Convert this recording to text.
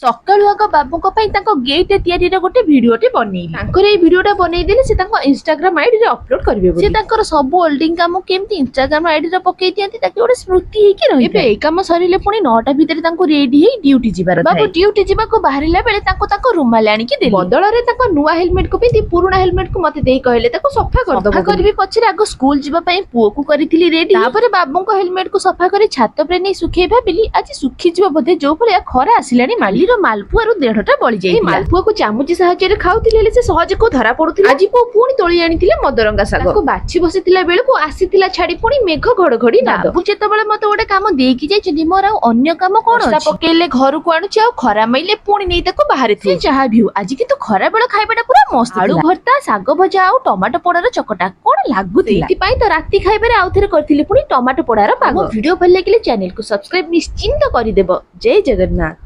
ସକାଳୁ ଆଗ ବାବୁଙ୍କ ପାଇଁ ତାଙ୍କ ଗେଟ୍ ତିଆରିର ଗୋଟେ ଭିଡିଓଟେ ବନେଇଲି। ତାଙ୍କର ଏଇ ଭିଡିଓଟା ବନେଇ ଦେଲେ ସେ ତାଙ୍କ ଇନଷ୍ଟାଗ୍ରାମ ଆଇଡିରେ ଅପଲୋଡ କରିବେ ବୋଲି। ସେ ତାଙ୍କର ସବୁ ୱେଲ୍ଡିଂ କାମ କେମିତି ଇନଷ୍ଟାଗ୍ରାମ ଆଇଡିରେ ପକେଇ ଦିଅନ୍ତି, ତାକି ଗୋଟେ ସ୍ମୃତି ହେଇକି ରହିବ। ଏବେ ଏଇ କାମ ସରିଲେ ପୁଣି 9ଟା ଭିତରେ ତାଙ୍କୁ ରେଡି ହେଇ ଡ୍ୟୁଟି ଯିବାର। ବାବୁ ଡ୍ୟୁଟି ଯିବାକୁ ବାହାରିଲା ବେଳେ ତାଙ୍କୁ ତାଙ୍କ ରୁମାଲ ଆଣିକି ଦେଲି। ବଦଳରେ ତାଙ୍କ ନୂଆ ହେଲମେଟ କୁ ପିନ୍ଧି ପୁରୁଣା ହେଲମେଟ କୁ ମତେ ଦେଇ କହିଲେ ତାକୁ ସଫା କରିଦବ। ସଫା କରିବି ପଛରେ, ଆଗ ସ୍କୁଲ ଯିବା ପାଇଁ ପୁଅକୁ କରିଥିଲି ରେଡି। ତାପରେ ବାବୁଙ୍କ ହେଲମେଟ କୁ ସଫା କରି ଛାତ ଉପରେ ନେଇ ଶୁଖେଇ ଭାବିଲି ଆଜି ଶୁଖିଯିବ ବୋଧେ, ଯୋଉ ଭଳିଆ ଖରା ଆସିଲାଣି। ମାଲିର ମାଲପୁଆରୁ ଦେଢଟା ବଳି ଯାଇ ମାଲପୁଆକୁ ଚାମୁଚି ସାହାଯ୍ୟରେ ଖାଉଥିଲେ, ହେଲେ ସେ ସହଜେ କୋଉ ଧରା ପଡୁଥିଲା। ଆଜି ପୁଅ ପୁଣି ତୋଳି ଆଣିଥିଲେ ମଦରଙ୍ଗା ଶାଗ। ତାକୁ ବାଛି ବସିଥିଲା ବେଳକୁ ଆସିଥିଲା ଛାଡି ପୁଣି ମେଘ ଘଡଘଡି ନାଦ। ବାବୁ ଯେତେବେଳେ ମତେ ଗୋଟେ କାମ ଦେଇକି ଯାଇଛନ୍ତି, ମୋର ଆଉ ଅନ୍ୟ କାମ କଣ ଅଛି? ପକେଇଲେ ଘରକୁ ଆଣୁଛି ଆଉ ଖରା ମାଇଲେ ପୁଣି ନେଇ ତାକୁ ବାହାରେ। ଯାହା ବି ହଉ, ଆଜି କିନ୍ତୁ ଖରା ବେଳ ଖାଇବାଟା ପୁରା ମସ୍ତ। ଆଳୁ ଭର୍ତ୍ତା, ଶାଗ ଭଜା ଆଉ ଟମାଟୋ ପୋଡାର ଚକଟା କଣ ଲାଗୁଥିଲା। ସେଇଥିପାଇଁ ତ ରାତି ଖାଇବାରେ ଆଉ ଥରେ କରିଥିଲି ପୁଣି ଟମାଟୋ ପୋଡାର ପାଗ। ଭିଡିଓ ଭଲ ଲାଗିଲେ ଚ୍ୟାନେଲକୁ ସବସ୍କ୍ରାଇବ ନିଶ୍ଚିନ୍ତ କରିଦେବ। ଜୟ ଜଗନ୍ନାଥ।